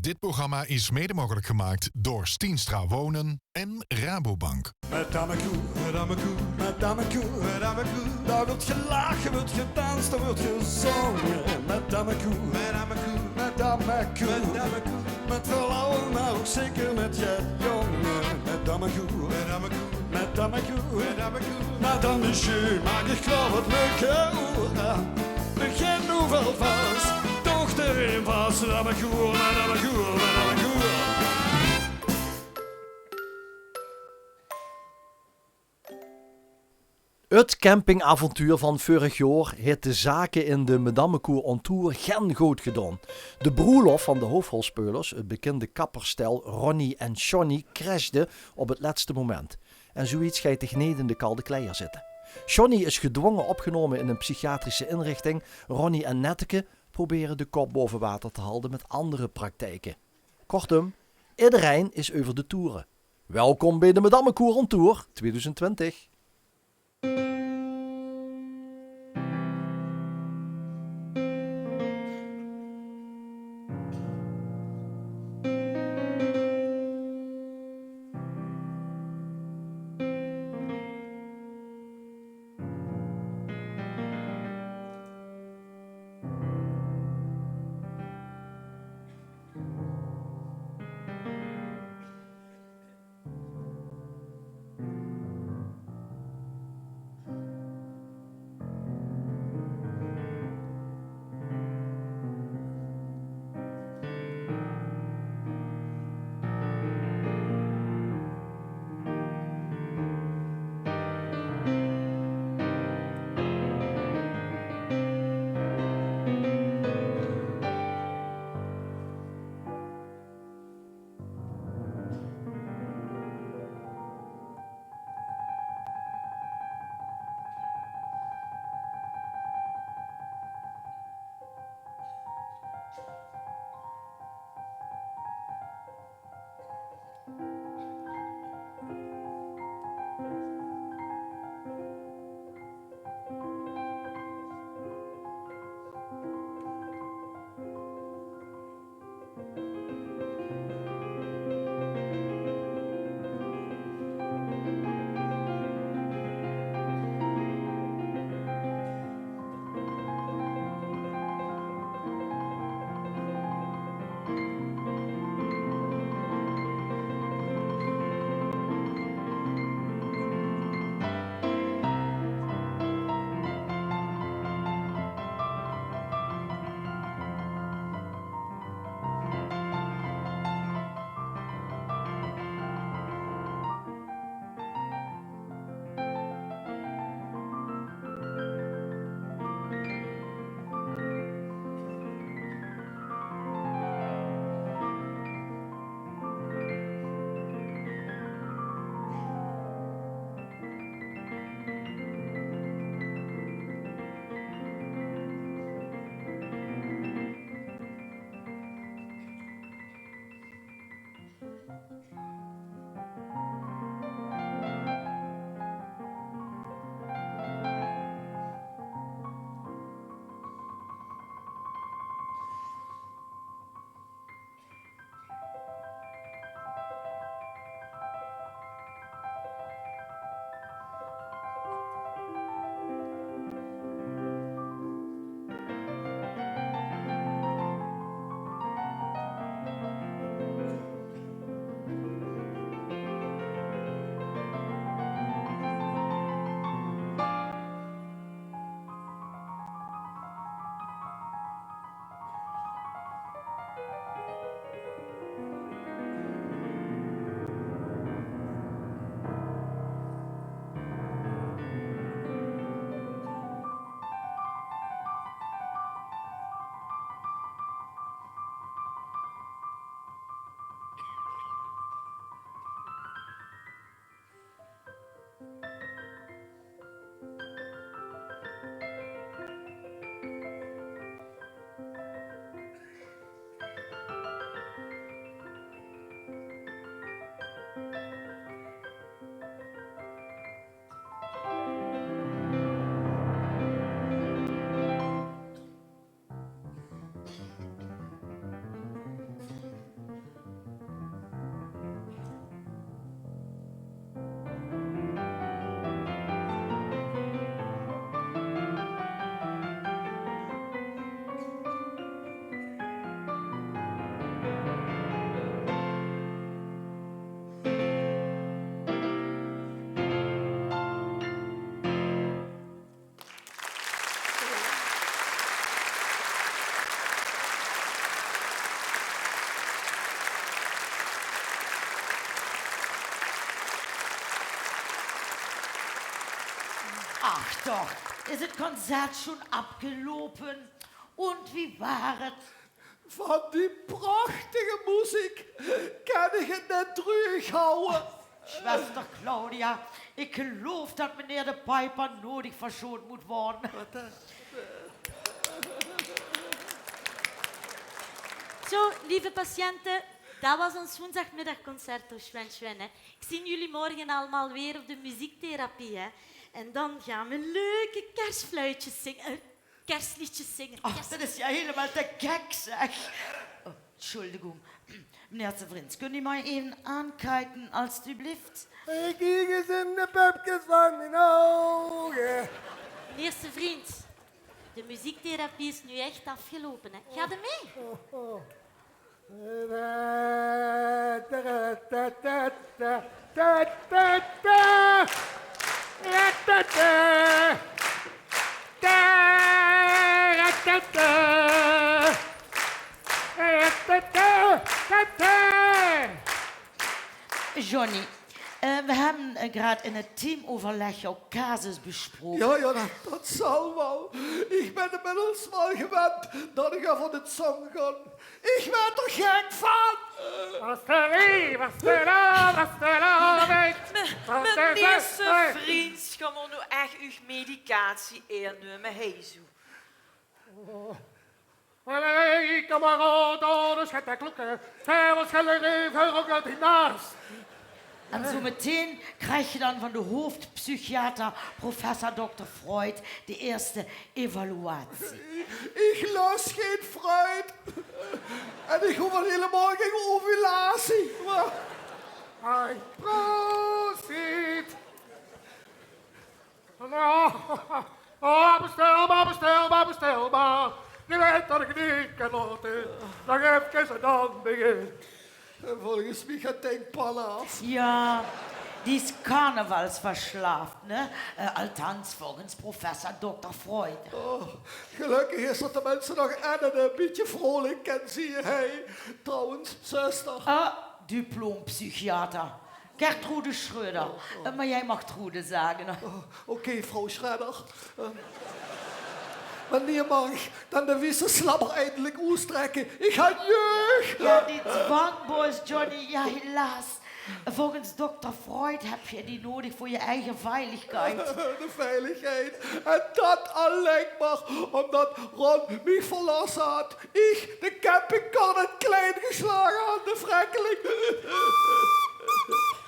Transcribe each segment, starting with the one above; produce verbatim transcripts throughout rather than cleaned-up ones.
Dit programma is mede mogelijk gemaakt door Steenstra Wonen en Rabobank. Met Damekoe, met Damekoe, met Damekoe, met Damekoe. Daar wordt gelachen, wordt gedanst, daar wordt gezongen. Met Damekoe, met Damekoe, met Damekoe, met Damekoe. Met verlauwen, maar ook zeker met jet jongen. Met Damekoe, met Damekoe, met Damekoe, met Damekoe. Maar dan is je, maak ik klaar wat leuke oer aan. Begin nu wel vast, toch erin vast. Damekoe, met Damekoe, met Damekoe. 't Campingavontuur van veurig jaor haet de zake in de Madammekoer on Tour gen good gedaon. De broelof van de hoofdrolspeulers, 't bekinde kappersstel Ronnie en Shonny, crashde op 't lètste moment. En zoeiets geit dich neet in de kalde kleier zitte. Shonny is gedwonge opgenome in 'n psychiatrische inrichting. Ronnie en Netteke probere de kop baove water te halde mit andere praktijke. Kortom, idderein is euver de toere. Welkom bie de Madammekoer on Tour twieëdoezend twintig. Doch, is het concert schon afgelopen? Und wie war het? Van die prachtige moeziek kan ich het net treughawwe. Schwester Claudia, ik geloof dat meneer de Piper nodig verschoond moet worden. Zo, lieve patiënten, dat was ons woensdagmiddagconcert op Schwenschwen, hè. Ik zie jullie morgen allemaal weer op de muziektherapie, hè. En dan gaan we leuke kerstfluitjes zingen. Eh, kerstliedjes zingen. Ach, dat is ja helemaal te gek, zeg. Oh, Entschuldigung. Meneer Severins, kunt u mij even aankijken, alstublieft? Ik kiek eens in de pupkes van mijn ogen. Meneer Severins, de muziektherapie is nu echt afgelopen, hè. Gaat er mee? Oh, oh. Johnny, eh, we hebben eh, gerade in het teamoverleg jouw casus besproken. Ja, ja, dat, dat zal wel. Ik ben inmiddels wel gewend dat ik van het zong kan. Ich waer d'r gek van! Vastelaovend, vastelaovend, vastelaovend. Me-, meneer Severins, gaon we nou echt uw medicatie innumme, hè, zo? Allee, kameraad, oh, de schette klokken. Zij was gelijk even ook uit die naast. En zo meteen krijg je dan van de hoofdpsychiater, professor dokter Freud, de eerste evaluatie. Ich laes gein Freud. En ich hoof al hielemaol gein ovulatie. Hai, prosit. Oh, bestel maar, bestel maar, bestel maar. Je weet dat ik niet kan laten. Nog even en dan begin. Volges mich geit dien panne aaf. Ja, die is carnavalsverslaafd, hè? Eh, althans, volgens professor dokter Freud. Oh, gelökkig is det de minse nog ein en ein bietje vrolik kènne zeen, hè. Trouwens, zuster. Ah, diplompsychiater. Gertrude Schröder. Eh, maar jij mag Trude zeggen. Oh, oké, vrouw Schröder. Eh, wanneer mag ich dan de wieze slabber eindelik oestrèkke? Ich han jeug! Ja, die dwangbuis, Johnny. Ja, helaas. Volgens dokter Freud heb je die nodig voor je eigen veiligheid. De veiligheid. En det allein mer omdat Ron mich verlasse haet. Ich de campingcar in 't klein geslage han, de vrekkeling.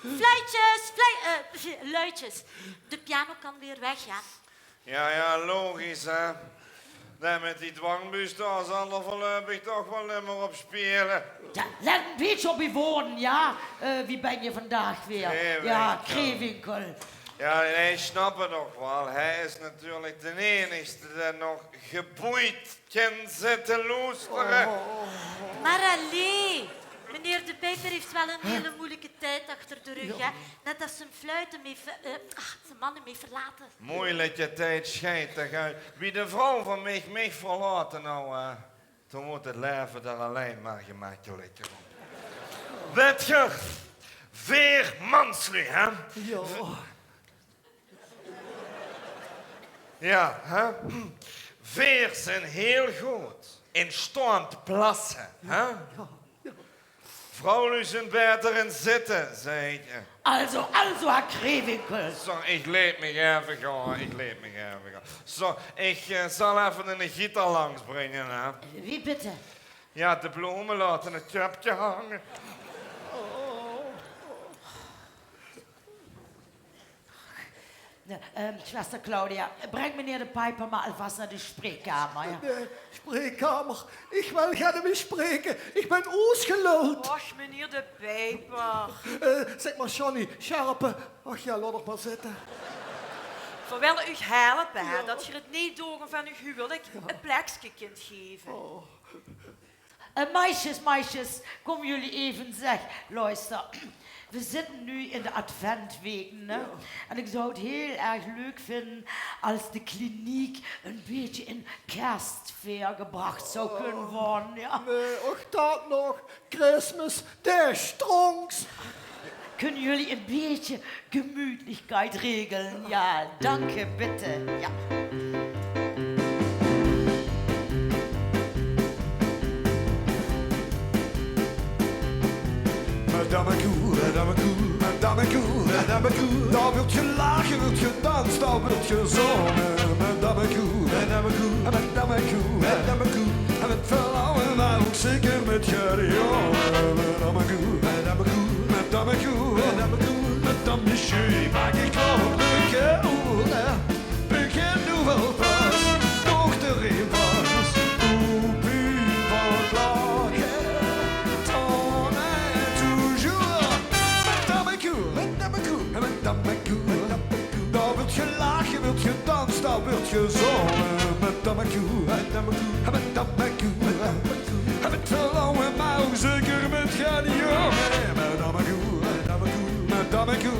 Fluitjes, flui-, eh, luidjes. De piano kan weer weg, ja. Ja, ja, logisch, hè. Nae, mit die dwangbuis dao zal d'r veurluipig toch waal nimmer op speule. Ja, let een beetje op uw woorden, ja. Eh, wie ben je vandaag weer? Kreewinkel. Ja, Kreewinkel. Ja, hae snap 't nog waal. Hae is natuurlik d'n einigste dae nog geboeid kan zitte loestere. Oh. Maar allee, meneer De Pijper heeft wel een hele moeilijke tijd achter de rug, hè. Net als zijn fluiten mee ver-, eh, ach, zijn mannen mee verlaten. Moeilike tied, sjeit toch oet. Wie de vrouw van mich mich verlaote, nou, eh, dan weurt 't laeve d'r allein mer gemakkeliker op. Wèt geer, veer manslui, hè? Ja. Ja, hè? Veer zeen hiel good in sjtaond plasse, hè? Ja, ja. Vrouwlui zeen baeter in zitte, zag ich. Also, also, Herr Kreewinkel. Zo, ich leet mich effe gaon, ich leet mich effe gaon. Zo, ich, eh, zal effe eine gieter langs bringe, hè. Wie bitte? Ja, de blome laote 't kepke hange. Nou, ehm, zuster Claudia, breng meneer De Pijper maar alvast naar de spreekkamer, ja. De spreekkamer? Ich wil gaar neet mie spreke. Ich bin oesgeluld. Och, meneer De Pijper. Eh, zèk mer, Johnny, Sjerpe. Och ja, laot nog mer zitte. Veer wille uch helpe, hè, det geer 't needoogen van eur huwelik e plekske kint gaeve. Oh. Eh, meisjes, meisjes, kom jullie even, zeg. Luister, we zitten nu in de adventweken, hè? Ja. En ik zou het heel erg leuk vinden als de kliniek een beetje in kerstsfeer gebracht zou kunnen worden, ja. Nae, och det nog. Christmas, de stronks. kunnen jullie een beetje gemütlichkeit regelen? Ja, danke, bitte. Ja. Madame Koe, Madame Koe, Madame Koe, Madame Koe. Dao wurt gelache, wurt gedans, dao wurt gezonge. Madame Koe, Madame Koe, Madame Koe, Madame Koe. En mit vrouwe, mer ouch zeker mit geile jónge. Madame Koe, Madame Koe, Madame Koe, Madame Koe. Madame Michu, maak ich klaor, begin noe waal pas. Dochter in vas, oep u van lache. Tant et toujours. Madame Koe, Madame Koe, Madame Koe. Dao wurt gelache, wurt gedans, dao wurt gezonge. Madame Koe, Madame Koe, Madame Koe. En mit vrouwe, mer ouch zeker mit geile jónge. Madame Koe, Madame Koe, Madame Koe.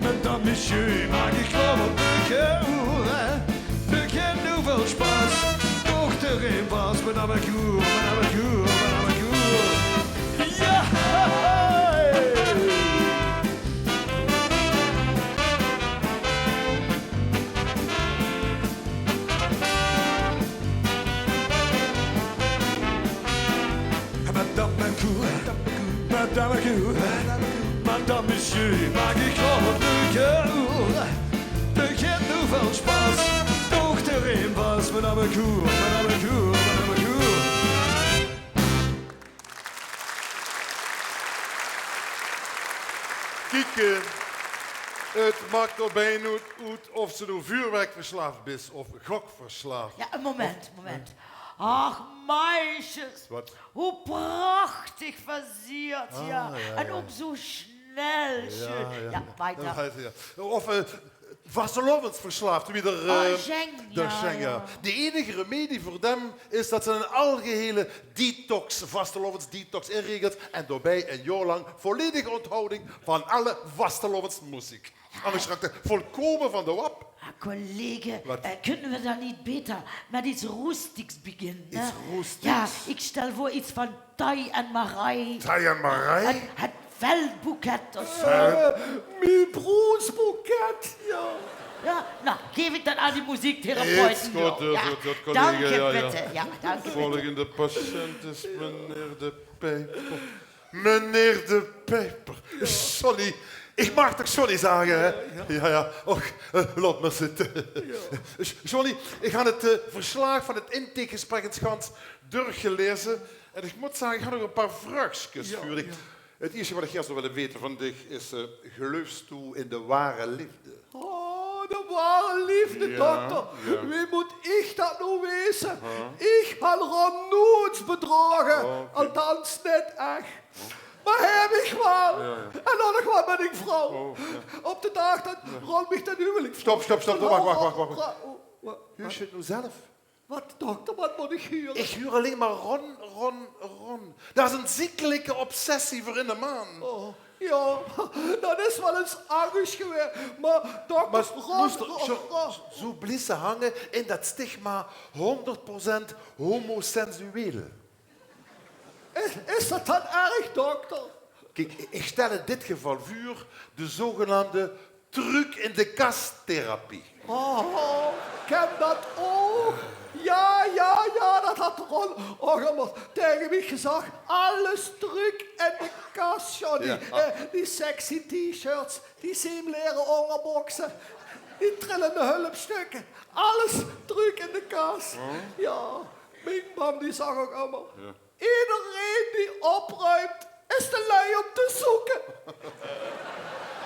Madame Michu, maak ich klaor, begin noe waal pas. Dochter in vas, Madame Koe, Madame Koe, Madame Koe. Ja! Madame Koe, Madame Koe, Madame Michu, maak ich klaor, begin noe waal pas. Dochter in vas, Madame Koe, Madame Koe, Madame Koe. Kiek, eh, 't maak d'r bijna oet, oet of se noe vuurwerkverslaafd bis of gokverslaafd. Ja, een moment, moment. Ach, meisjes. Wat? Hoe prachtig versierd, ja. En ook zo snel, schön. Ja, weiter. Of, eh, vastelaovesverslaafd, wie d'r, eh, d'r Sjeng, ja. De enige remedie veur dem is det ze ein algehele detox, vastelaovesdetox inregelt en daobij ein jaor lang volledige onthouding van alle vastelaovesmoeziek. Anders raakt 'r volkome van de wap. Ah, collega, eh, kunnen we dan niet beter met iets roestigs beginnen, hè? Iets roestigs? Ja, ik stel voor iets van Thei en Marij. Thei en Marij? Het, het velboeket of zo. Vel- Eh, mien broesboeket, ja. Ja, nou, geef ik dan aan die muziektherapeuten door. Is good, is good, collega, dank je, ja, ja. Bitte. Ja, dank je, bitte. Volgende patiënt is meneer De Pijper. Meneer De Pijper. Johnny. Ich maag toch Johnny zage, hè? Ja, ja. Och, eh, laot mer zitte. Johnny, ich han 't, eh, verslaag van 't intakegesprek ins gans doorgelaeze. En ich mót zage, ich han nog ein paar vraogskes veur dich. Ja. 't Ierste waat ich ieërs zou wille weite van dich is, eh, geluifs doe in de ware leefde? Oh, de ware leefde, dokter. Wie mót ich det noe weite? Ich han Ron noeits bedraoge. Althans, neet ech. Mer hae mich waal. En dan nog waal mit ein vrouw. Op de daag det Ron mich ten huwelik vroog. Stop, stop, stop. Wach, wach, wach, wach. Huurs se 't noe zelf? Waat, dokter, waat mót ich hure? Ich huur allein mer Ron, Ron, Ron. Det is ein ziekelike obsessie veur eine man. Oh, ja, det is waal ins angesj gewaes. Mer dokter, Ron, Ron, zo blief se hange in det stigma honderd procent homoseksueel. Is, is det dan erg, dokter? Kiek, ich stel in dit geval veur de zogenaamde truc-in-de-kas-therapie. Oh, ich ken det ouch. Ja, ja, ja, det haet Ron ouch ummer taenge mich gezag. Alles truc in de kas, Johnny. Ja. Eh, die sexy T-shirts, die seemlere óngerbókse, die trillende hulpstökke. Alles truc in de kas. Ja, mien mam die zag ouch ummer: Ederein dae opruump, is de lui óm te zoeke.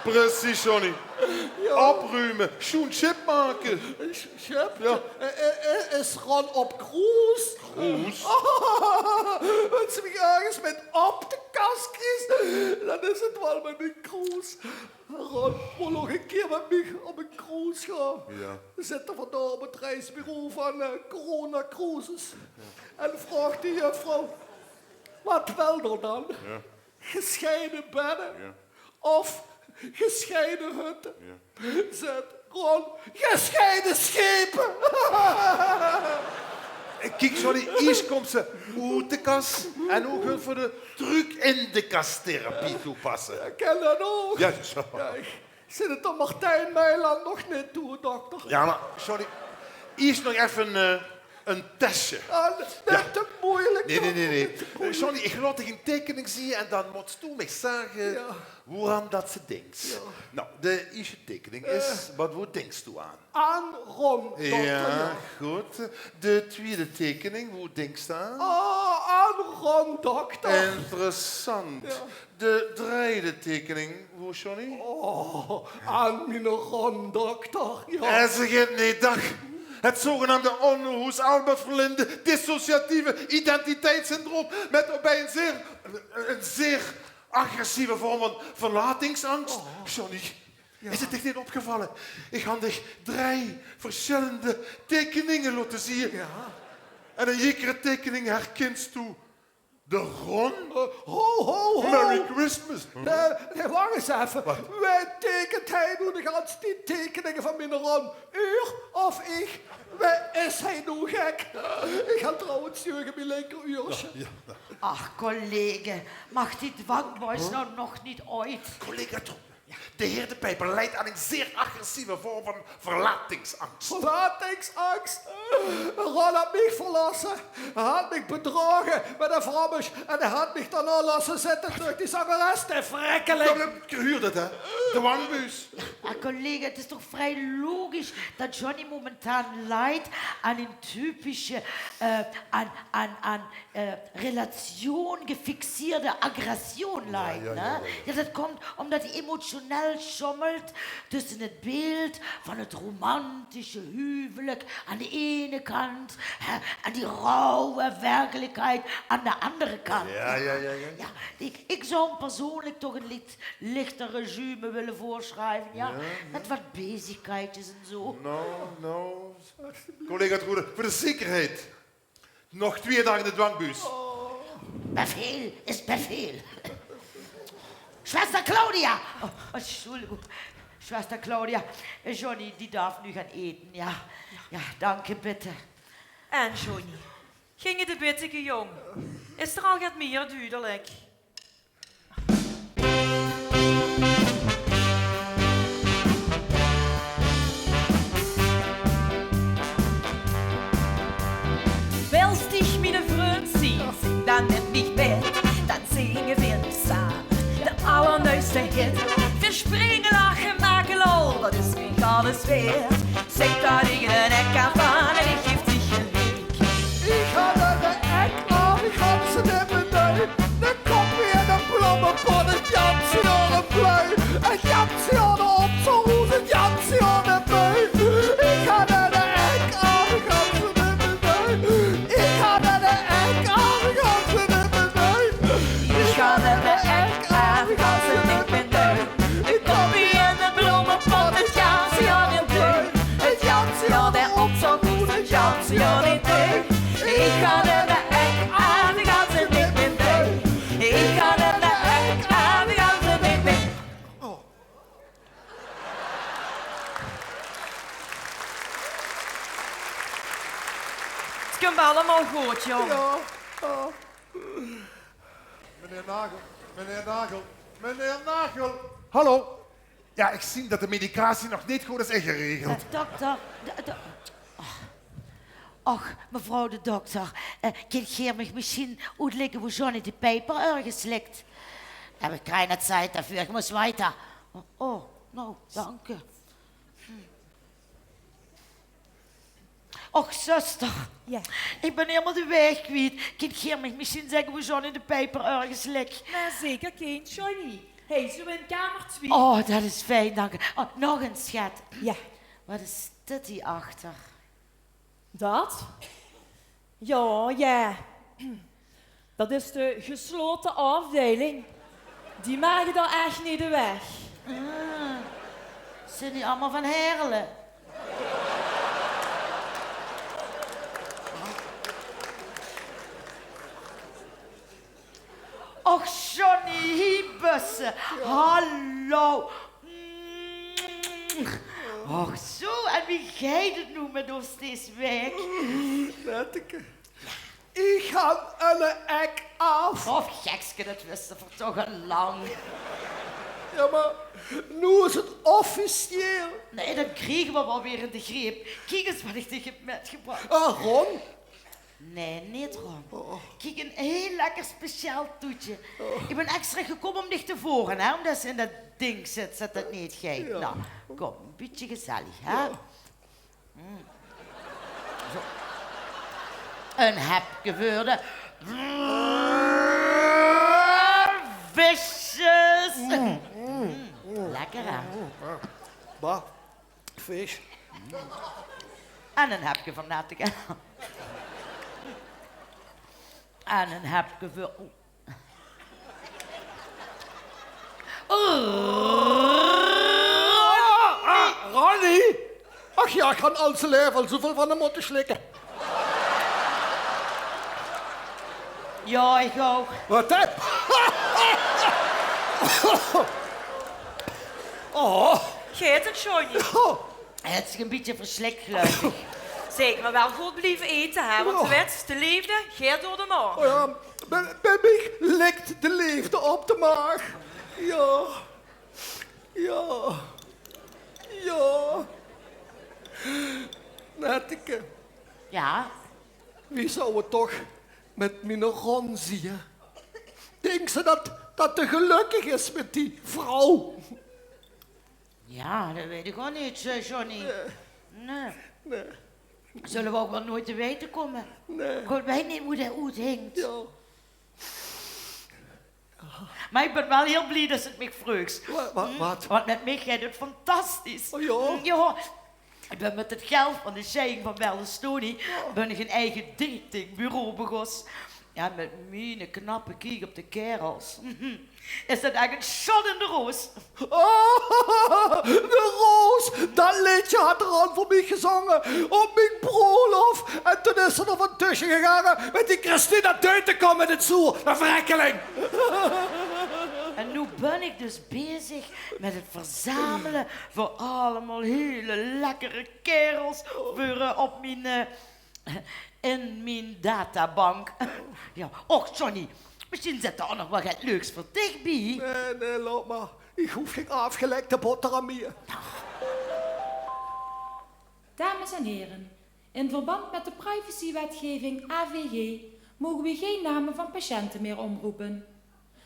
Precies, Johnny. Ja. Oprume, sjoen sjip make. Sjip? Ja. Eh, eh, eh, is Ron op cruise? Cruise? Wens se mich örges mit op de kas kriegs, dan is 't waal mit mien cruise. Ron wól nog ein kieër mit mich op ein cruise gaon. Ja. Zit 'r vandaag op 't reisbureau van, eh, Corona Cruises. En vraog die juffrouw: "Waat wilt geer dan? Ja. Gescheiden bedden of gescheiden hutten?" Ja. Zaet Ron: "Gescheiden schepen!" Ich, Kiek, Johnny, iers kóms se oet de kas en noe gaon v'r de trök in de kas therapie toepasse. Jao, ich kin det ouch. Jao, zo. Jao, ich zit 't d'r Martijn Meiland nog neet toe, dokter. Jao, mer Johnny, iers nog effe ein, eh, ein testje. Ah, nae, te meujelik. Nae, nae, nae, nae. Te meujelik. Eh, Johnny, ich laot dich ein taekening zeen en dan mós doe mich zage woeran det se dinks. Jao. Noe, de ierste taekening is, waat, woe dinks doe aan? Aan Ron, dokter, jao. Jao, good. De twiede taekening, woe dinks doe aan? Ah, aan Ron, dokter. Interessant. Jao. De derde taekening, woe, Johnny? Oh, aan miene Ron, dokter, jao. En ze geit neet dag. Het zogenaamde Onnohoes Albert Verlinde dissociatieve identiteitssyndroom met daarbij een zeer, een zeer agressieve vorm van verlatingsangst. Oh. Johnny, is het dich neet opgevallen? Ich han dich drie verschillende tekeninge laote zeen. Jao. En in jekere tekening herkins doe de Ron. Eh, ho, ho, ho. Merry Christmas. Eh, nae, wach ins effe. Waat? Wae tekent hie noe de ganse tied tekeninge van miene Ron? Uch of ich? Wae is hie noe gek? Ich han trouwens jeuge mien linkeruursje. Jao, jao. Ach, collega, mag die dwangbuis noe nog neet oet? Collega Tromp, de heer De Pijper lijdt aan een zeer agressieve vorm van verlatingsangst. Verlatingsangst? Ron haet mich verlaote. Hae haet mich bedraoge mit ein vrommes en hae haet mich daonao laote zitte door die zangeres te verrekkeling. Jao, ich huur det, hè. Dwangbuis. Ah, collega, het is toch vrij logisch dat Johnny momentaan lijdt aan een typische, eh, aan, aan, aan eh, relatie gefixeerde agressie lijdt, hè? Jao, jao, jao, jao. Jao, det kump ómdet hae emotioneel sjommelt tösse het beeld van het romantische huwelijk aan de ene kant, hè, en die rauwe werkelijkheid aan de andere kant. Jao, jao, jao, jao. Jao, ich, ich zou 'm persoonlijk toch ein lich-, lichter regime wille veursjrieve, jao? Jao, jao. Mit waat bezigheidjes en zo. Noe, noe. Collega Troede, veur de zekerheid. Nog twieë daag in de dwangbuus. Bevel is bevel. Schwester Claudia! Oh, Entschuldigung. Schwester Claudia, eh, Johnny, dae daaf noe gaon ete, jao. Jao, danke, bitte. En Johnny, ging 't e bitteke, jóng? Is d'r al get mieë dudelik? Wils dich miene vrund zeen, zing dan mit mich mit, dan zinge veer same de allernuujste hit. Veer springe, lache, make lol, dat is mich alles weerd. Zèk dao nit ein ek aan van en ich gaef dich ein week. Ich han eine ek aan, ich han ze neet mieë nuuj. De koppie en de blommepot, het janse jaor in bloei. Het janse jaor de optocht, het janse jaor de bui. Ich han eine ek aan, ich han ze neet mieë nuuj. Ich han eine ek aan, ich han ze neet mieë nuuj. Ich han eine ek aan, ich han ze neet mieë nuuj. De koppie en de blommepot, het janse jaor in bloei. Het janse jaor de optocht, het janse jaor in bloei. Ich han eine ek aan, ich han ze neet mieë nuuj. Ich han eine ek aan, ich han ze neet mieë. Oh. 't Kump allemaol good, jóng. Jao, jao. Meneer Nagel, meneer Nagel, meneer Nagel. Hallo. Jao, ich zeen det de medicatie nog neet good is ingeregeld. Eh, dokter, de, de, och. Och, mevrouw de dokter, eh, kint geer mich mesjien oetlègke wo Johnny de Pijper örges ligk? Hab ich keine Zeit dafür, ich muss weiter. Oh, noe, danke. Och, zuster. Jao. Ich bön hielemaol de waeg kwiet. Kint geer mich mesjien zègke wo Johnny de Pijper örges ligk? Mer zeker, kind, Johnny. Hae is in kamer twieë. Oh, det is fijn, danke. Oh, nog ein sjat. Jao. Waat is dit hie achter? Dat? Jao, jao. Dat is de geslote aafdeiling. Die mage dao ech neet weg. Ah, zeen die allemaol van Heerle? Och, Johnny, hie bös se. Hallo. Och, zo, en wie geit 't noe mit ós dees waek? Letteke. Ich han eine ek aaf. Och, gekske, det wiste v'r toch al lang. Jao, mer noe is 't officieel. Nae, dan kriege v'r waal weer in de greep. Kiek ins waat ich dich höb mitgebrach. Ah, Ron? Nae, neet Ron. Oh. Kiek, ein hiel lekker speciaal toetje. Oh. Ich bön extra gekómme óm dich te vore, hè, ómdet se in det dink zits, det det neet geit. Jao. Noe, kóm, ein bietje gezellig, hè? Jao. Mm. Zo. Ein hepke veur de visjes. Mm, mm, mm. Lekker, hè? Mm, mm. Bah, vis. En ein hepke veur Netteke. En ein hepke veur, oeh. Ah, Ronnie! Ach jao, ich han al zie laeve al zoeväöl van häöm mótte slikke. Jao, ich ouch. Waat, hè? Oh. Geit 't, Johnny? Oh. Hae haet zich ein bietje verslik, geluif ich. Zèk, mer waal good blieve ete, hè? Want de wèt, de leefde geit door de maag. Oh jao, bie, bie mich lik de leefde op de maag. Jao. Jao. Jao. Netteke. Jao? Wie zou 't toch mit miene Ron zieë? Dinks se det, det 'r gelökkig is mit die vrouw? Jao, det weit ich ouch neet, eh, Johnny. Nae. Nae. Nae. Zölle v'r ouch waal noeats te weite kómme. Nae. Ich weit neet wie det oethingk. Jao. Mer ich bön waal hiel blie det se 't mich vreugs. Wa-, wa-, waat? Want mit mich geit 't fantastisch. Oh jao? Jao. Ich bön mit 't geld van de scheiding van Berlusconi, bön ich ein eige datingbureau begós. Jao, mit miene knappe kiek op de kaerels. Is det ech ein schot in de roos? Oh, de roos! Det leedje haet 'r al veur mich gezónge op mien broelof. En toen is 'r d'r van tösse gegange mit die Christina Deutenkom in 't zoer. De verrekkeling! En noe bön ich dus bezig mit 't verzamele veur allemaol hiel lekkere kaerels veur, eh, op mien, eh, in mien databank. Jao, och, Johnny, mesjien zit dao ouch nog waal get leuks veur dich bie. Nae, nae, laot mer. Ich hoof gein aafgelekde boterham mieë. Dames en heren, in verband met de privacywetgeving A V G mogen we geen namen van patiënten meer omroepen.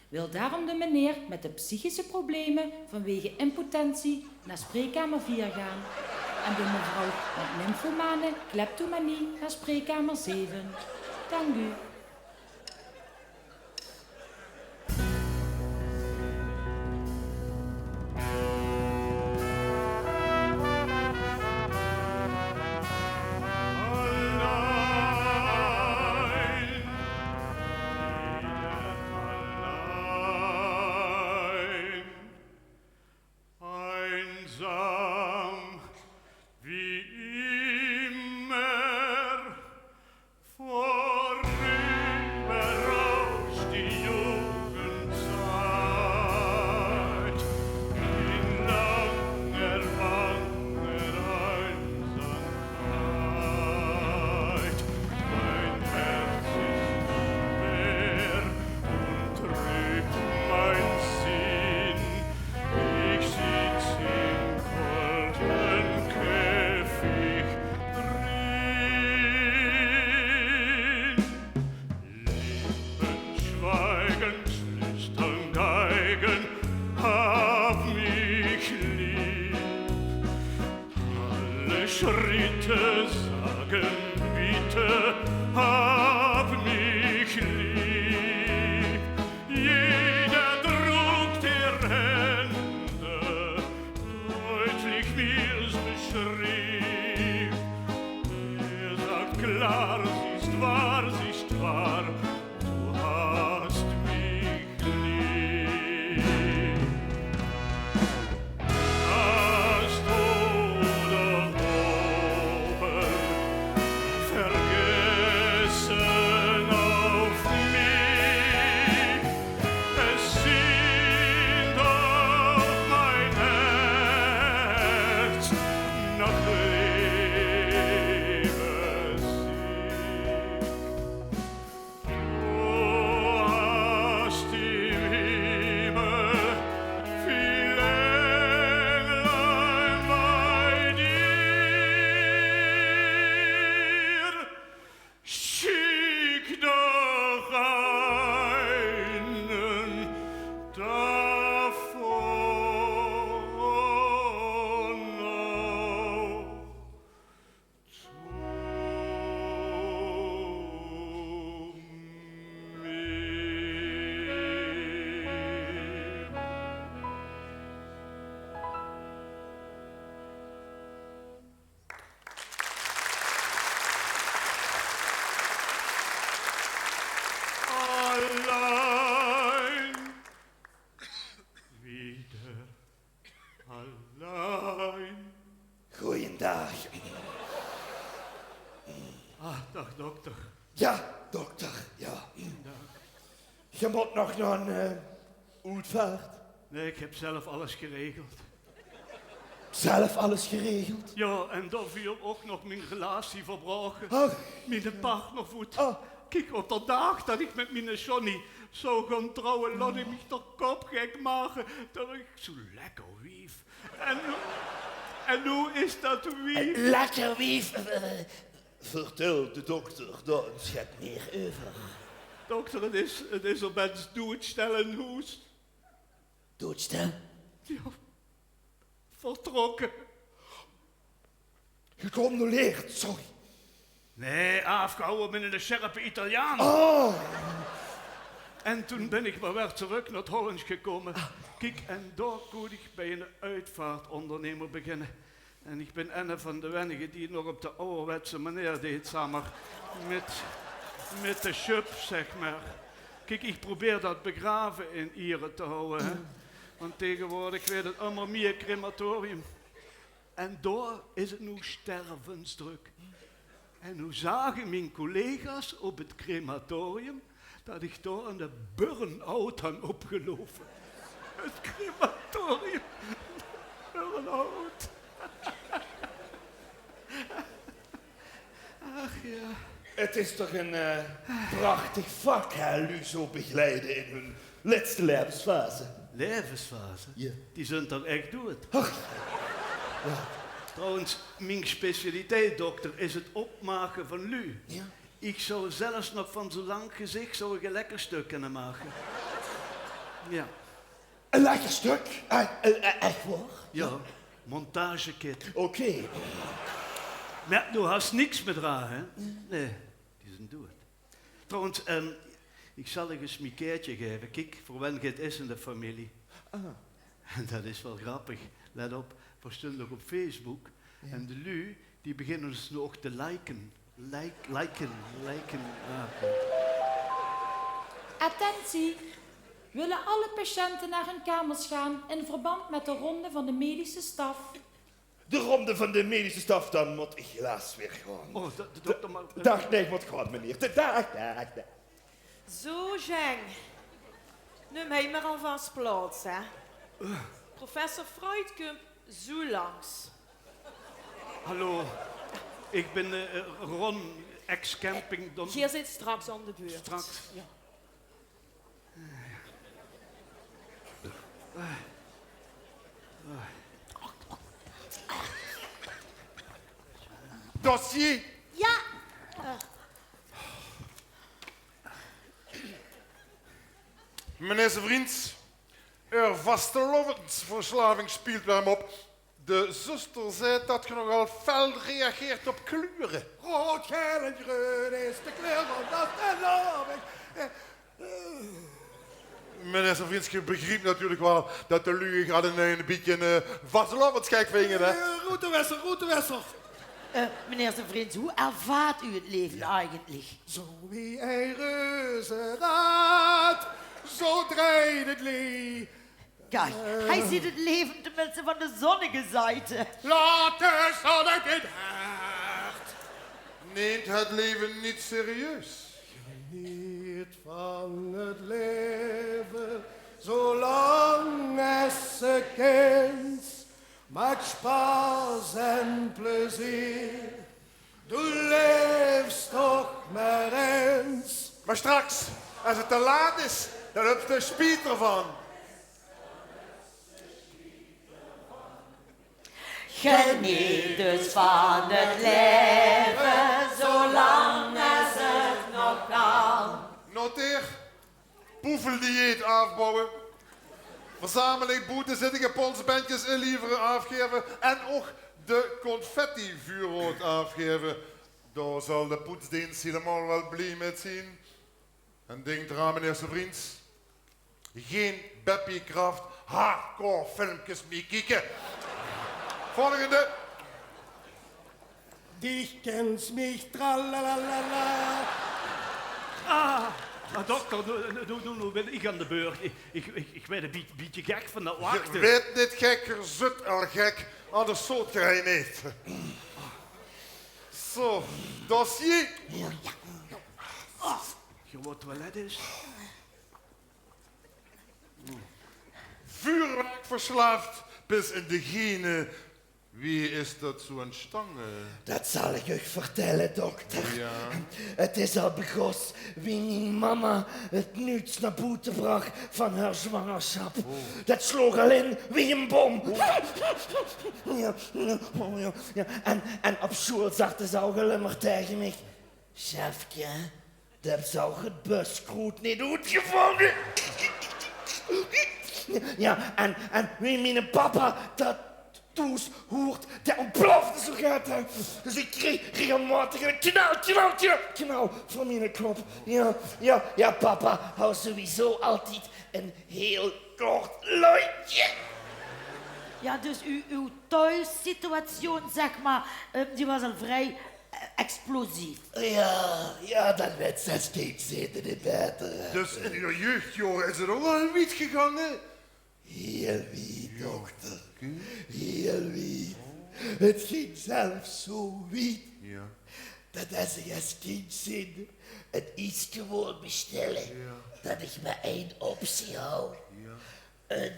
Wil daarom de meneer met de psychische problemen vanwege impotentie naar spreekkamer vier gaan en de mevrouw met nymphomane kleptomanie naar spreekkamer zeven. Dank u. Einsam wie immer, vorüber rauscht die Jugendzeit in langer, langer Einsamkeit. Mein Herz ist schwer und trübt mein Sinn. Ich sitz im kalten Käfig drin. Lippen schweigen, flüstern Geigen, hab mich lieb. Alle Schritte sagen: Bitte, hab mich lieb. Jeder Druck der Hände deutlich mir's beschrieb. Er sagt klar: Sie ist wahr, sie ist wahr, du hast mich lieb. Hast du doch oben vergessen auf mich? Es sind auf mein Herz noch Liebessieg. Ah, daag dokter. Jao, dokter, jao. Daag. Geer mót nog nao ein, eh, oetvaart. Nae, ich höb zelf alles geregeld. Zelf alles geregeld? Jao, en daoveur ouch nog mien relatie verbraoke. Ach. Miene partner voet. Ah. Kiek, op d'r daag det ich mit miene Johnny zou gaon trouwe, laot ich mich d'r kop gek make det ich zoe'n lekker wief. En noe, en noe is det wief... Lekker wief. Eh, vertèl de dokter dao ins get mieë euver. Dokter, 't is, 't is op ins doedstil in hoes. Doedstil? Jao. Vertrokke. Gecondoleerd, sorry. Nae, aafgehouwe mit eine sjerpe Italiaan. Oh. En toen bön ich mer weer trök nao 't Hollands gekómme. Kiek, en dao kós ich bie eine oetvaartondernemer beginne. En ich bön eine van de weinige die 't nog op de awwerwetse meneer deej, zag mer, mit, mit de sjöp, zeg mer. Kiek, ich probeer det begrave in iere te hawwe, hè. Want taegewoordig weurt 't ummer mieë crematorium. En dao is 't noe stervensdrök. En noe zage mien collega's op 't crematorium det ich dao eine burn-out han opgelope. 't Crematorium. Burn-out. Ach jao. 't Is toch ein, eh, prachtig vak, hè, luuj zo begeleide in hun lètste laevesfase. Laevesfase? Jao. Die zunt toch ech doead? Ach. Jao. Trouwens, mien specialiteit, dokter, is 't opmake van luuj. Jao. Ich zou zelfs nog van zoe'n lang gezich zou ich ein lekker stök kinne make. Jao. Ein lekker stök? Eh, eh, eh, ech waor? Jao, montagekit. Oké. Mer doe has niks mit d'r, hè? Nae, die zunt doead. Trouwens, ehm, ich zal uch ins mien kaertje gaeve. Kiek, veur wen get is in de femilie. Ah. En det is waal grappig. Let op, veer stunde nog op Facebook. Jao. En de luuj, die beginne ós noe ouch te liken. Like, liken, liken. Ah, oké. Attentie! Willen alle patiënten naar hun kamers gaan in verband met de ronde van de medische staf? De ronde van de medische staf, dan mót ich helaas weer gaon. Oh, de, de dokter, mer, eh, daag, nae, ich mót gaon, meneer. Daag, daag, daag. Zo, Sjeng. Num hie mer alvas plaots, hè. Professor Freud kump zo langs. Hallo. Ich bön, eh, Ron, ex-campingdom. Geer zeet straks aan de beurt. Straks. Jao. Dossier. Jao. Meneer Vriends, eur vastelaovesverslaving speelt weer op. De zuster zag det ge nogal fel reageert op kleure. Rood, gael en greun is de kleur van vastelaoving. Eh, eh. Meneer Vriends, ge begriep natuurlik waal det de luuj uch allein ein bietje, eh, vastelaovesgek vinge, hè? Eh, roetewesser, roetewesser. Eh, meneer Vriends, hoe ervaart u het leven eigenlijk? Zo wie ein reuzeraad, zo drejt 't lie. Kijk, hij ziet het leven tenminste van de zonnige zijde. Laot de zon in 't hert. Neemt het leven niet serieus. Geniet van het leven, zolang es se kins. Maak spaas en plezeer. Doe leefs toch mer ins. Maar straks, es het te laat is, dan höbs se spiet d'rvan. Geniet dus van het leven, zolang es het nog kan. Noteer: poefeldieet aafbouwe. Verzameling, boetezittinge, polsbendjes inlievere, aafgaeve en ouch de confettivuurrood aafgaeve. Dao zal de poetsdeens hielemaol waal blie mit zien. En dink d'raan, meneer Vriends. Gein Beppie Kraft hardcore filmkes mie kieke. Volgende. Dich kennst mich, tralalala. Ah, mer dokter, noe, noe, noe, noe bön ich aan de beurt. Ich, ich, ich, ich waer e biet-, bietje gek van det wachte. Ge waert neet gek, ge zeet al gek. Anders zoot ge hie neet. Zo, dossier. Jao, jao. Oh, jao, wat toilet is. Vuurwerkverslaafd bis in de gene. Wie is dat zo ontstange? Dat zal ich uch vertèlle, dokter. Jao. 't Is al begós wie mien mama 't nuuts nao boete brach van häör zwangersjap. Oh. Dat sloog al in wie ein bom. Oh. Jao, jao, jao. En, en op sjoeal zag ze ouch al ummer taenge mich: "Sjefke, doe höbs ouch 't buskroet neet oetgevónge." Jao, en, en wie miene papa dat thoes hoort, dae ontplofde zoe get, hè. Dus ich kreeg regelmaotig eine knal, knal, knal, knal veur miene kop. Jao, jao, jao, papa haw sowieso altied ein hieël kort lontje. Ja, dus uw, uw thuissituatie, zeg maar, eh, die was al vrij, eh, explosief. Jao, jao, dan wèt ze es kind zeen neet baeter, hè. Dus in uw jeugdjaore is 't ouch al wied gegange? Hieël wied, dokter. Hieël wied. 't Ging zelfs zoe wied, jao, dat es ich es kind zeen 't ieske wól bestelle, jao, dat ich mer ein optie haw. Jao. Ein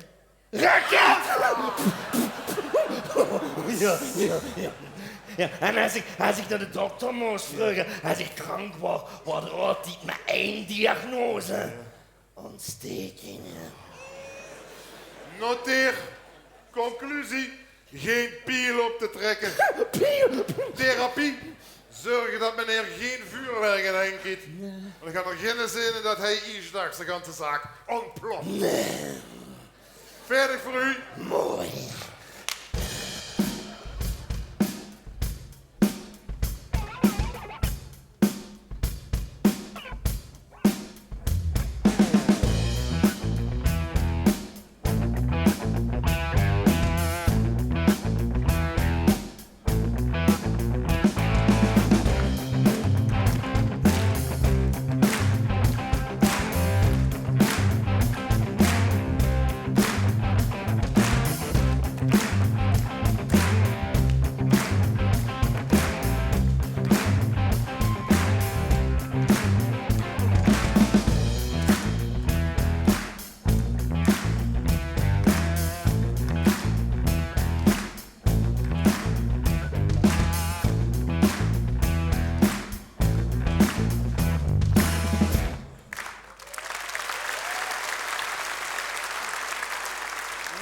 raket! Jao, jao, jao. Jao, en es ich, es ich nao de dokter mós vreuge, es ich krank woor, woor d'r altied mer ein diagnose. Jao. Ontstekinge. Noteer. Conclusie. Gein piel op te trèkke. Piel? Therapie. Zörge dat meneer gein vuurwerk in de henj kriet. Jao. En ich höb d'r gein zin in dat hae ieësdaags de ganse zaak ontplof. Nae. Vaerdig veur uch. Mooi.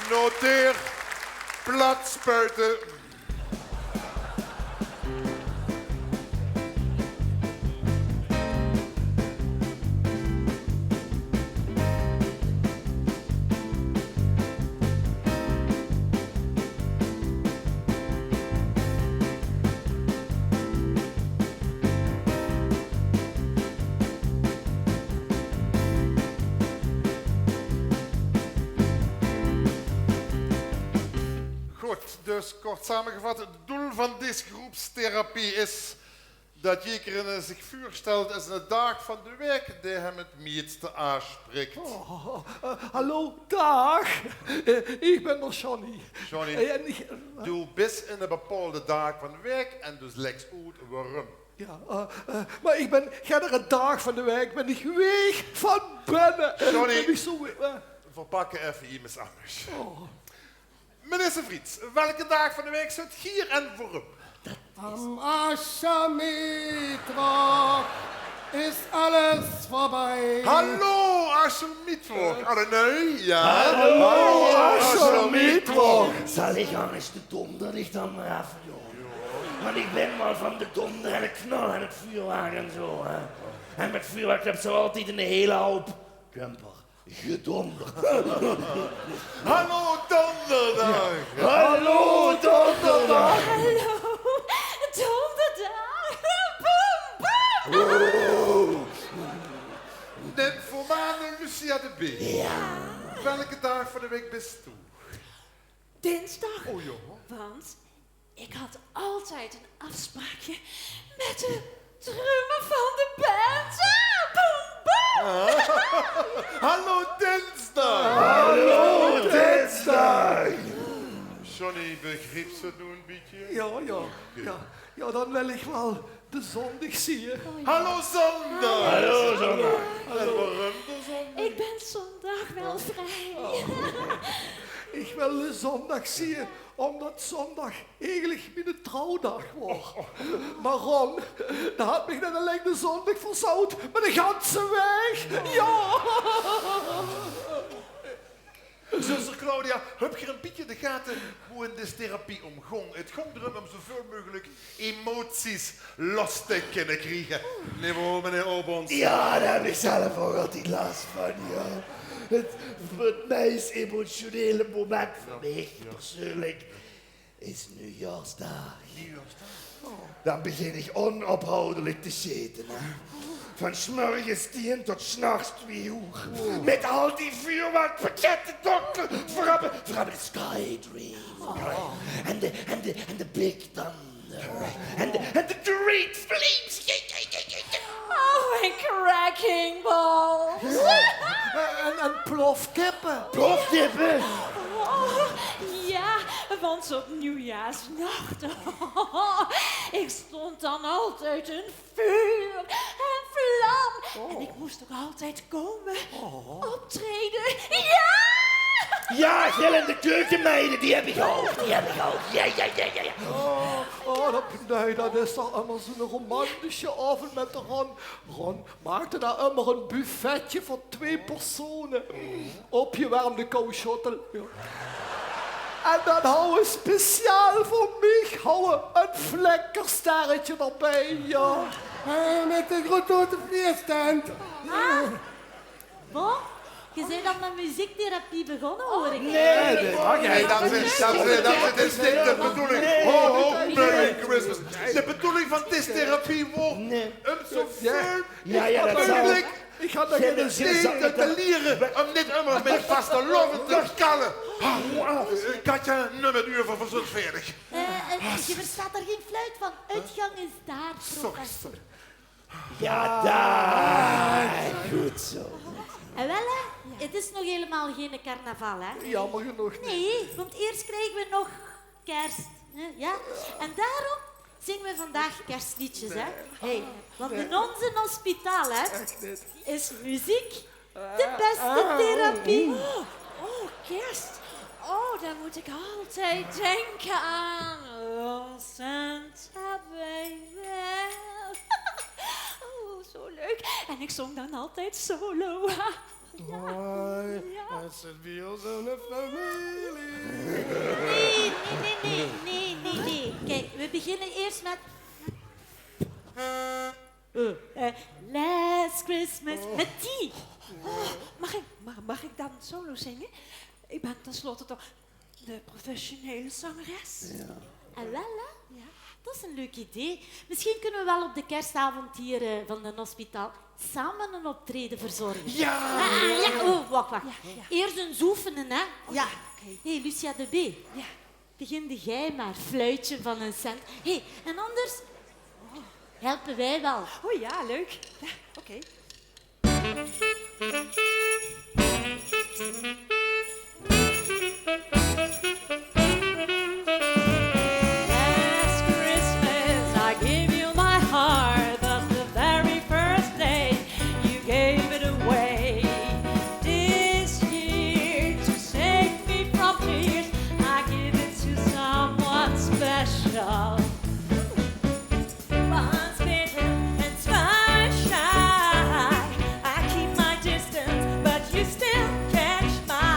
Noteer, plat spuite. Good, dus kort samegevat, 't doel van dees groepstherapie is dat jeekerinne zich veurstèlt es 'ne daag van de waek dae häöm 't meiste aansprik. Oh, eh, hallo, daag. Eh, ich bön d'r Johnny. Johnny, eh, en ich, eh, doe bis in 'ne bepaolde daag van de waek en dus lèks oet waorum. Ja, eh, eh, mer ich bön eder daag van de waek bön ich weeg van binne. Johnny, bön ich zoe weeg, eh. Veer pakke effe iemes angers. Oh. Minister Friets, welke daag van de waek zit geer en waorum? Van Aschermittwoch is alles voorbij. Hallo, Aschermittwoch. Alle nui? Ja. Hallo, Aschermittwoch. Zal ich angers de donder dich dan mer effe, jóng? Want ich bön waal van de donder en 't knal en 't vuurwerk en zoe, hè. En mit vuurwerk höbs se altied 'ne hele houp kumper. Gedonder. Hallo, donderdag. Ja. Hallo, donderdag. Hallo, donderdag. Boem, boem. Nymphomane Lucia de B. Ja. Welke daag van de waek bis doe? Dinsdag. O ja. Want ik had altijd een afspraakje met de drummer van de band. Ah, boem, boem. Ah. Hallo, dinsdag. Hallo, dinsdag. Johnny, begrieps se 't noe ein bietje? Ja, ja, ja, ja. Dan wil ich waal de zóndig zieë. Hallo zóndig! Hallo zóndig! En waorum de zóndig? Ik ben zondag wel vrij. Ich wil de zóndig zieë, ómdat zóndig eigelik miene trouwdaag waor. Mer Ron, dae haet mich net allein de zóndig verzaold, mer de ganse waeg. Jao! Zuster Claudia, höb geer ein bietje in de gate wie in dees therapie ómgóng? Het góng d'rum óm zoväöl meugelik emoties los te kinne kriege. Neet waor, meneer Obons? Jao, dao höb ich zelf ouch altied las van, jao. Het, het meis emotionele moment veur mich persoonlik is nuujaarsdaag. Nuujaarsdaag? Dan begin ich onophaodelik te sjete, hè. Van 's mörges tieën tot 's nachs twieë oer. Mit al die vuurwerkpakkette, dokter. Veer höbbe, veer höbbe de Sky Dream. En de, en de, en de Big Thunder. En de, en de Great Flames. Oh, en Cracking Balls. En, en plofkippe. Plofkippe? Oh, jao, want op nuujaarsnach, ich stóng dan altied in vuur en vlam. En ich mós ouch altied kómme optraeje. Jao! Jao, gillende keukenmeiden, die höb ich ouch, die höb ich ouch. Jao, jao, jao, jao, jao. Oh, oh, det, nae, det is toch ummer zo'n romantische aovend mit de Ron. Ron, maakde dao ummer ein buffetje veur twieë persone. Opgewermde kouwsjottel. Jao. En dan houwe speciaal veur mich, houwe ein flikkersterretje d'rbie, jao. Eh, mit de grote feestent. Ah, bon, geer zeet dan mit muziektherapie begós, huuer ich. Nae, nae, nae, det is, det is, det is neet de bedoeling. Ho, ho, Merry Christmas. De bedoeling van dees therapie waor óm zoväöl Jao, jao, det zal. Ich had det in de zin neet te liere óm neet ummer mit vastelaovend te kalle. Ah, eh, Katja, num het uur veur verzóndig. Eh, eh, geer verstaot d'r gein fluit van. Uitgang is daar, professor. Jao, dao. Good zo. En wel, hè, het is nog hielemaol geine carnaval, hè? Jammer genóg neet. Nae, want iers kriege v'r nog Kerst, hè? Jao? En daorum zinge v'r vandaag kerstleedjes, hè? Hey, want in ós hospitaal, hè, is muziek de beste therapie. Oh, kerst. Oh, dan moet ik altijd denken aan Santa Baby. Oh, zo leuk. En ik zong dan altijd solo. Hoi, het zit bij ons in de familie. Nae, nae, nae, nae, nae, nae. Kiek, we beginne iers mit, eh, eh, Last Christmas. Oh. Mit die. Oh, mag ik, mag, mag ik dan solo zingen? Ik ben tenslotte toch de professionele zangeres. Jao. Ah, wel, hè? Jao. Dat is een leuk idee. Misschien kunnen we wel op de kerstavond hier, eh, van Den Hospitaal samen een optreden verzorgen. Jao! Ah, jao. Oh, wach, wach. Jao, jao. Iers ins oefene, hè? Jao. Oké. Hey, Lucia de B. Jao. Begin de gej maar, fluitje van een cent. Hey, en anders helpen wij wel. Oh jao, leuk. Jao, oké. Last Christmas I gave you my heart, but the very first day you gave it away. This year, to save me from tears, I give it to someone special. Once bitten and twice shy. I keep my distance, but you still catch my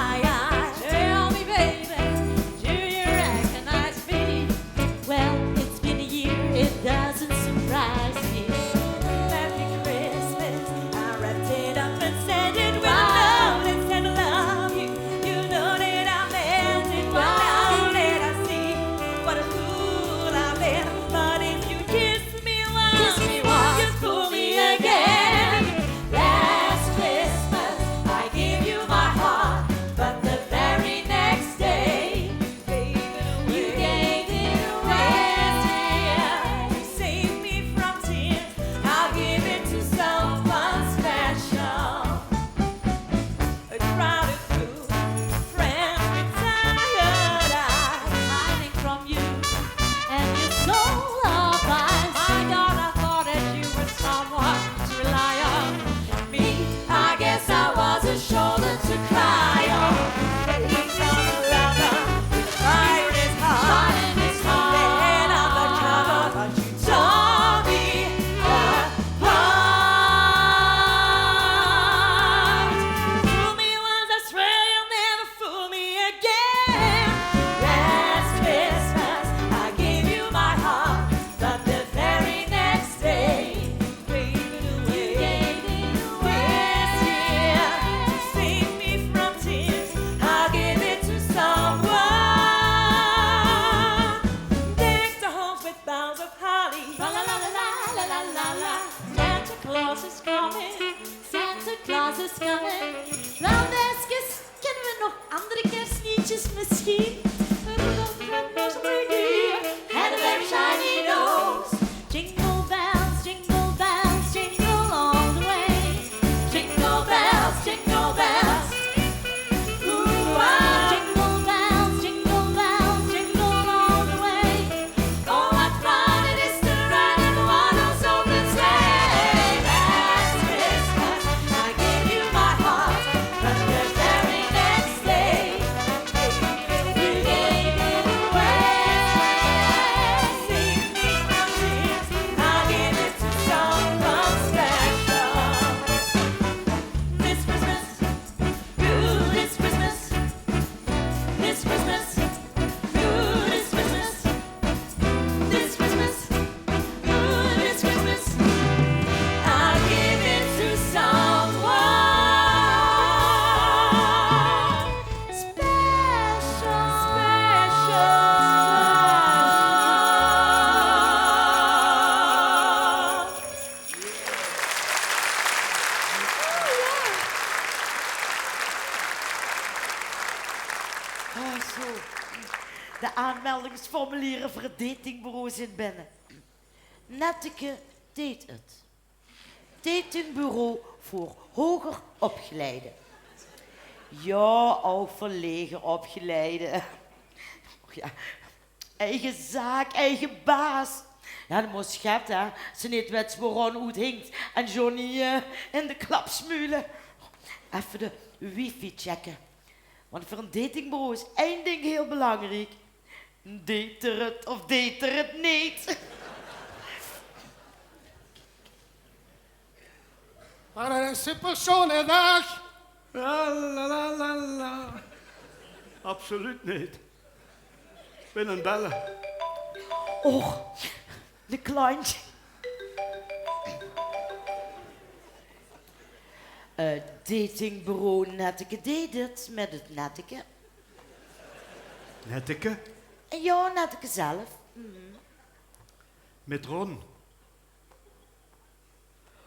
Claus is coming, Santa Claus is coming. Wel, meiskes, kinne we nog andere kerstleedjes misschien? Rudolph the Red-Nosed Reindeer had a very shiny nose. Jingle bells, jingle bells, jingle all the way. Jingle bells, jingle bells. Ooh, ah. Jingle bells, jingle bells, jingle all the way. Oh, what fun it is to ride in a one-horse open sleigh. Last Christmas, I gave you my heart, but the very next day, you gave it away. Save me from tears, I'll give it to someone special. This Christmas, ooh, this Christmas, this Christmas, ooh, this Christmas, this Christmas, ooh, this Christmas, I'll give it to someone special. Special. Oh, zo. De aanmeldingsformuliere veur 't datingbureau zien binne. Netteke deed 't. Datingbureau veur hoger opgeleide. Jao, ouch veur leger opgeleide. Och jao. Eige zaak, eige baas. Jao, det mós get, hè. Ze neet wèts wo Ron oet hingk en Johnny, eh, in de klapsmule. Effe de wifi checke. Want veur ein datingbureau is ein ding hiel belangriek. Deet 'r 't of deet 'r 't neet? Wat ein supersjoene daag. La, la, la, la, la. Absoluut neet. Ich bin aan 't belle. Och, de klant. Eh, datingbureau Netteke deed 't mit 't Netteke. Netteke? Jao, Netteke zelf. Mit Ron.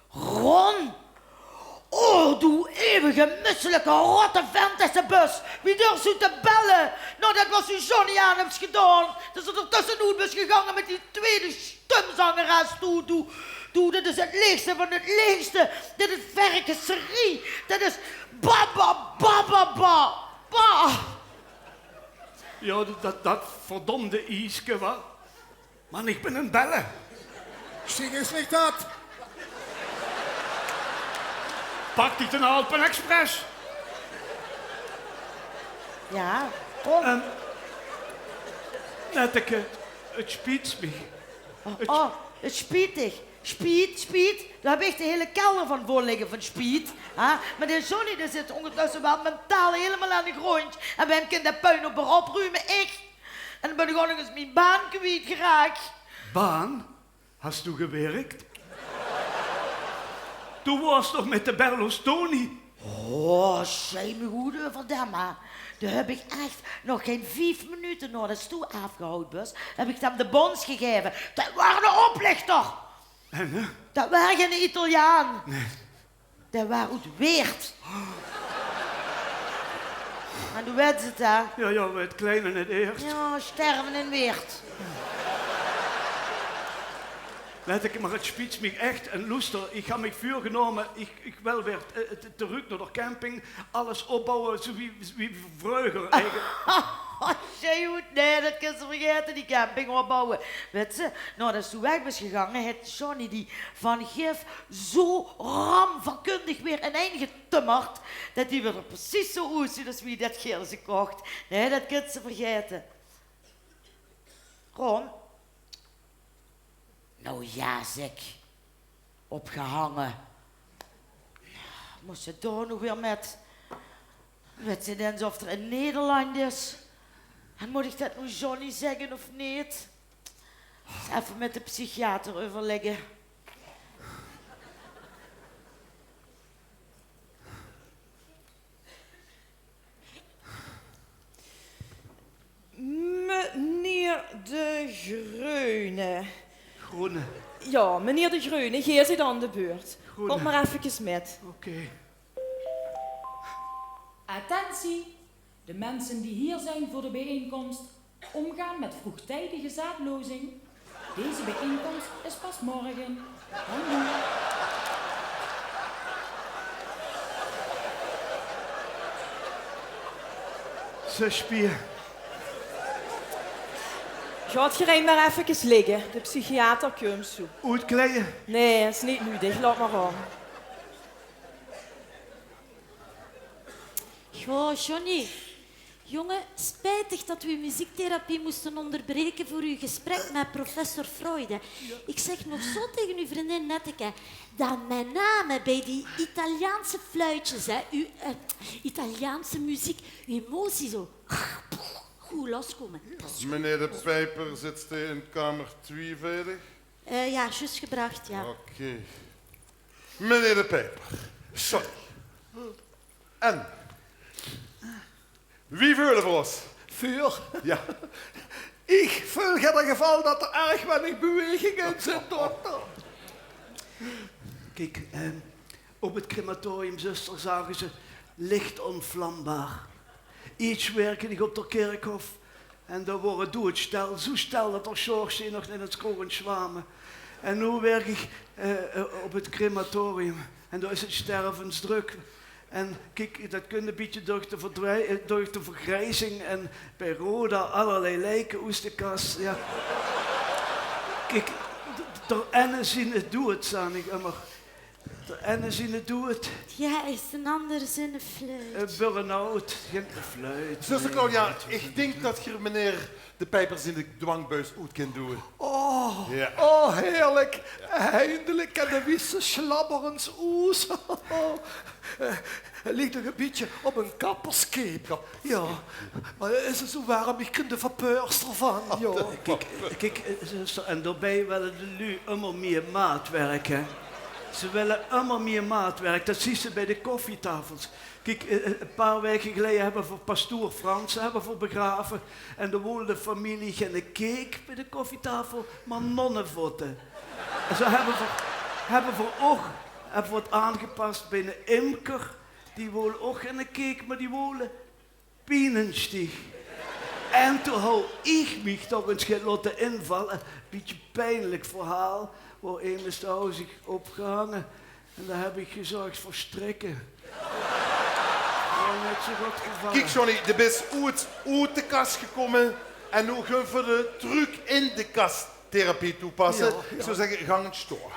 Ron! Oh, doe eeuwige, misselike, rotte vent es se bös. Wie durs doe te belle? Noe, det waas doe Johnny aan höbs gedaon. Det se d'r tössenoet bös gegange mit die twiede stumzangeres. Doe, doe, doe, det is 't leegste van 't leegste. Dit is verkeserie. Det is ba, ba, ba, ba, ba, ba. Jao, det, det, det verdómde ieske, wa? Man, ich bin aan 't belle. Zing ins neet det. Pak dich den Alpen Express. Jao, Ron. Ehm, Netteke, 't spiet mich. Oh, 't, oh, 't spiet dich. Spiet, spiet. Dao höb ich de hele kelder van vol ligke van spiet. Hè? Mer de Johnny, dae zit óngertösse waal mentaal hielemaol aan de gróndj. En wae kin dae puin op häör oprume? Ich. En dan bön ich ouch nog ins mien baan kwietgeraak. Baan? Has doe gewirk? Doe waors toch mit de Berlusconi? Oh, sjei mich good euver dae, mer doe höb ich ech nog gein vief minute naodet doe aafgehaold bös, höb ich 'm de bóns gegaeve. Det waor eine oplichter. En, hè? Det waor geine Italiaan. Nae. Dae waor oet Weert. En doe weits 't, hè? Jao, jao, 't kleine 't eers. Jao, sterve in Weert. Netteke, mer 't spiet mich ech. En loester, ich han mich veurgenómme, ich, ich wil weer, eh, t-, trök nao de camping, alles opbouwe, zoe wie, wie vreuger eigelik. Sjei good, nae, det kins se vergaete, die camping opbouwe. Weits se, naodet doe weg bös gegange, haet Johnny die van gif zoe ramvakkundig weer ineen getummerd, det die weer d'r precies zoe oetzuut es wie det geer ze kocht. Nae, det kins se vergaete. Ron? Noe jao, zèk. Opgehange. Mós se dao noe weer mit? Weits se den of d'r in Nederland is? En mót ich det noe Johnny zègke of neet? Ins effe mit de psychiater euverlègke. Meneer De Greune. Groene. Ja, meneer De Greune, geer zeet aan de beurt. Good. Kómp mer effekes mit. Oké. Attentie! De mensen die hier zijn voor de bijeenkomst omgaan met vroegtijdige zaadlozing. Deze bijeenkomst is pas morgen. Dank u. Zös Pia. Gaot geer mer effekes ligke. De psychiater kump zoe. Oetkleie? Nae, is neet nudig. Laot mer gaon. Goh, Johnny. Jongen, spijtig dat we uw muziektherapie moesten onderbreken voor uw gesprek met professor Freud, hè. Ik zeg nog zo tegen uw vriendin Netteke dat met name bij die Italiaanse fluitjes, hè, uw, eh, Italiaanse muziek, uw emotie zo goed loskomen. Dat is Meneer de Pijper, zit ste in kamer tweeënveertig? Eh, ja, juist gebracht, ja. Oké. Meneer de Pijper, sorry. En? Wie veule v'r os? Vuur? Ja. Ich veul in eder geval dat d'r erg weinig beweging in zit, dokter. Kiek, ehm, op het crematorium, zuster, zage ze licht onvlambaar. Iers wirkde ich op d'r kirkhof en dao wore doeëd stel, zoe stel dat d'r sjorgszeen nog in het kroon sjwame. En noe wirk ich, eh, eh, op het crematorium en dao is het stervensdruk. En kiek, dat kunt e bietje durch de verdwij-, eh, durch de vergrijzing en bij Roda allerlei lijken oes de kas. Ja. Kiek, d-, d-, d'r enne ziene doeëd, zaan ich ummer. D'r enne ziene doeëd. Ja, is d'n ander ziene fluit. Eh, burn-out, gein fluit. Zuster Claudia, ich dink dat geer meneer de Pijper ziene dwangbuis oet kint doeë. Oh, ja. Oh, heerlijk. Ja. Eindelijk kan de wietse slabber ens oes. Eh, het liekt nog e bietje op een kapperskeep. Kapperskeep. Ja, maar is het zo warm, ich krijg de vapeurs ervan. Ja. Kiek, kiek, eh, zuster, en daarbij willen de lui ummer meer maatwerk, hè. Ze willen ummer meer maatwerk. Dat zien ze bij de koffietafels. Kiek, eh, eh, e paar weke geleie hebbe v'r pastoor Frans hebbe v'r begrave. En dao wool de familie geine cake bij de koffietafel, maar nonnevotte. En zo hebbe v'r, hebbe v'r ouch, hebbe v'r het aangepas bij eine imker. Die wool ouch geine cake, maar die woole pienenstieg. En toen hou ich mich toch ens get laote invalle. Bietje pijnlijk verhaal. Wao emes de hou zich opgehange. En dao heb ich gezorgd veur strikke. Wao net zo good gevalle. Kiek, Johnny, de bis oet, oet de kas gekómme en noe gaon v'r de truuk in de kas therapie toepasse. Ja, ja. Ich zou zegge, gank ens sjtoa.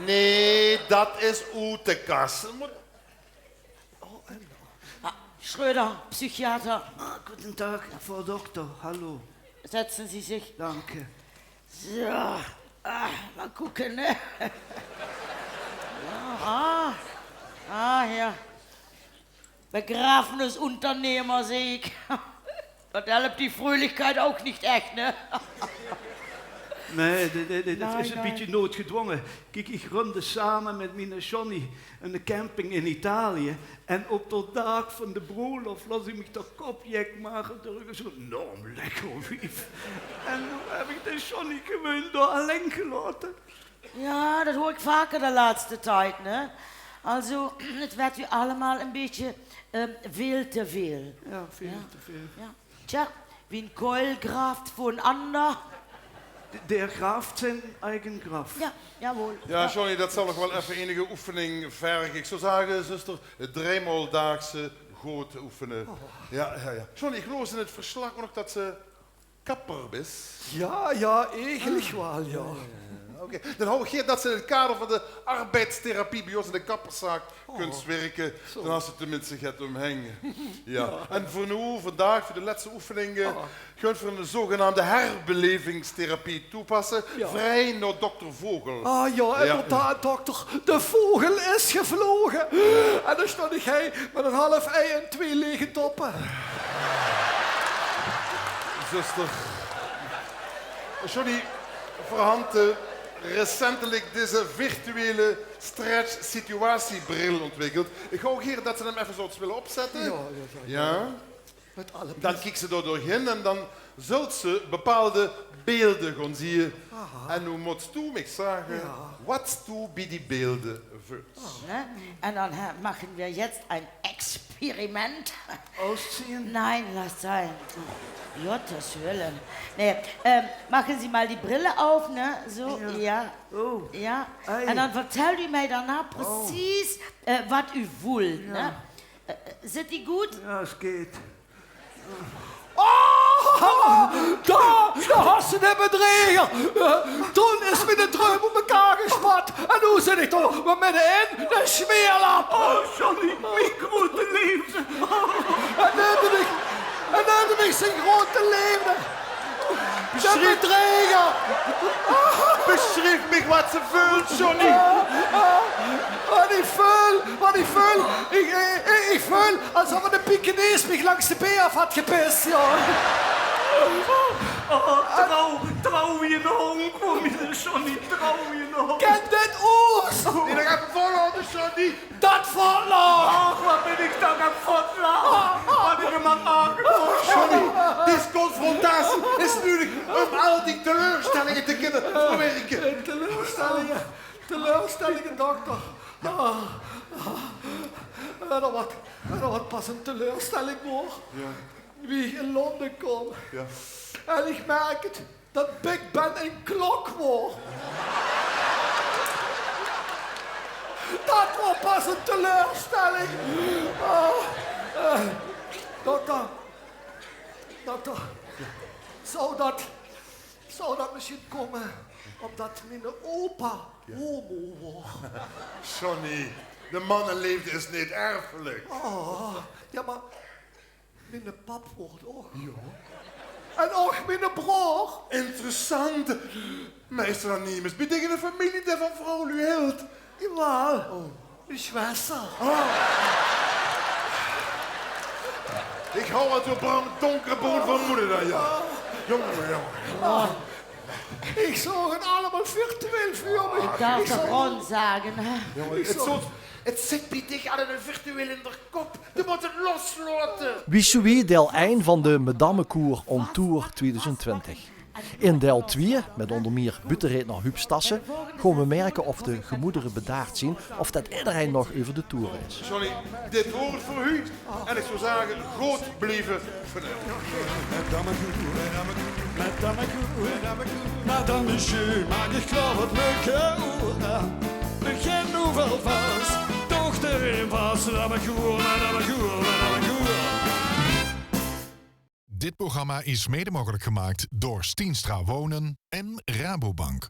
Nae, dat is oet de kas. Mót Oh, en Ah, Schröder, Psychiater. Ah, guten Tag, Frau Doktor. Hallo. Setzen Sie sich. Danke. So. Ah, mal gucken, ne? Ja, ah, ah, ja. Begrafnisunternehmer, seh ich. Dat helpt die Fröhlichkeit auch nicht echt, ne? Nae, dit, dit, dit is e bietje noodgedwonge. Kiek, ich runde same mit miene Johnny 'ne camping in Italië. En op d'r daag van de broelof laot ich mich d'r kop jek make door zoe'n norm lekker wief. En noe heb ich de Johnny gewoon dao allein gelaote. Ja, dat hoor ik vaker de laatste tijd, ne? Also, het werd u allemaal een beetje, ehm, veel te veel. Ja, veel te veel. Ja. Tja, wie een kuil graaft voor een ander. De, der graaft zijn eigen graf. Ja, jawohl. Ja, Johnny, dat zal nog wel effe enige oefening verge. Ik zou zage, zuster, driemaal daagse good oefene. Ja, ja, ja. Johnny, ik loos in het verslag nog dat ze kapper bis? Ja, ja, eigelik waal, ja. Oké, dan hou ik hier dat ze in het kader van de arbeidstherapie bij ons in de kapperszaak kunt werken. Dan has ze tenminste get om heng. Ja. En voor nu, vandaag, voor de laatste oefening, eh, gaon v'r 'n zogenaamde herbelevingstherapie toepasse. Vrij naar dokter Vogel. Ah ja, inderdaad, dokter. De vogel is gevlogen. En dan stond ik hier met een half ei en twee lege toppen. Zuster. Johnny, v'r hant, eh, recentelijk deze virtuele stretch-situatiebril ontwikkeld. Ik hou hier dat ze hem even zo willen opzetten. Ja, ja, ja. Ja. Met alle plezier. Dan kiek ze door doorheen en dan zult ze bepaalde beelde gaon zieë. Aha. En noe móts doe mich zage, ja, wat doe bie die beelde veuls. Oh. Ne? Und dann, äh, machen wir jetzt ein Experiment. Ausziehen? Nein, lass sein. Um Gottes Willen. Nee, ähm, machen Sie mal die Brille auf, ne? So, ja. Ja. Oh. Ja. Ei. Und dann vertellt u mich danach, oh, präzis, äh, wat u völt, ja, ne? Äh, äh, sind die gut? Ja, es geht. Oh, dao, dao has se 't bedrege. Toen is miene druim oet mekaar gespat. En noe zit ich d'r weer middenin, de smeerlap. Oh, Johnny, mien groeëte leefde. En neumde mich, en neumde mich zien groeëte leefde. De bedreger. Besjrief mich wat se veuls, Johnny. Wat ich veul, wat ich veul. Ich, ich, ich, ich veul alsof 'ne Pekinees mich langs de beef had gepis, jao. Oh, trouw, trouw wie 'ne honk, hoor, miene Johnny, trouw wie 'ne honk. Ken dit oes? Nae, det geit vol ónger, Johnny. Det völt nog. Ach, wat bin ich dan ein fotlaar. Wat ich allemaol aangedoon. Johnny, deze confrontatie is nudig om al die teleurstellingen te kunnen verwerken. Teleurstellingen, teleurstellingen, dokter. Ja. Ah, ah. Wet d'r wat, wet d'r wat pas ein teleurstelling waor? Ja. Wie ich in Londen kaom. Ja. En ich merk 't, det Big Ben ein klok waor. Det waor pas ein teleurstelling. Ah, eh, dokter, dokter, zou det, zou det misschien kómme omdat miene opa homo waor? Johnny, de manneleefde is neet erfelijk. Oh, ja, maar miene pap waor 't ouch. Ja. En ouch miene broor. Interessant. Mer is d'r dan nemes bie dich in de femilie dae van vrouwluuj hilt? Jawaal. Oh. Mien sjwester. Oh. Ich haw al zo'n brand-, donkerbroen vermoeden dan, ja. Jonge, jonge. Ah. Ich zoog 't allemaol virtueel veur mich. Ich zoog 't. Ron zagen, hè? Jonge, ich zoog 't, 't zit bie dich al in 'ne virtueel in de kop. Doe mós 't loslaote. Wie zoewie deel ein van de Madammekoer on Tour twieëdoezend twintig. In deel twieë, mit ónger mier buuttereedner Huub Stassen, gaon we merke of de gemoedere bedaard zien of det idderein nog euver de toer is. Johnny, dit waor 't veur u. En ich zou zage, good blieve. Madammekoer, madammekoer, madammekoer. Madame Jeu, maak ich klaor veur 't leuke oer. Begin noe wel vas, toch d'r in vas. Madammekoer, madammekoer, madammekoer. Dit programma is mede mogelijk gemaakt door Steenstra Wonen en Rabobank.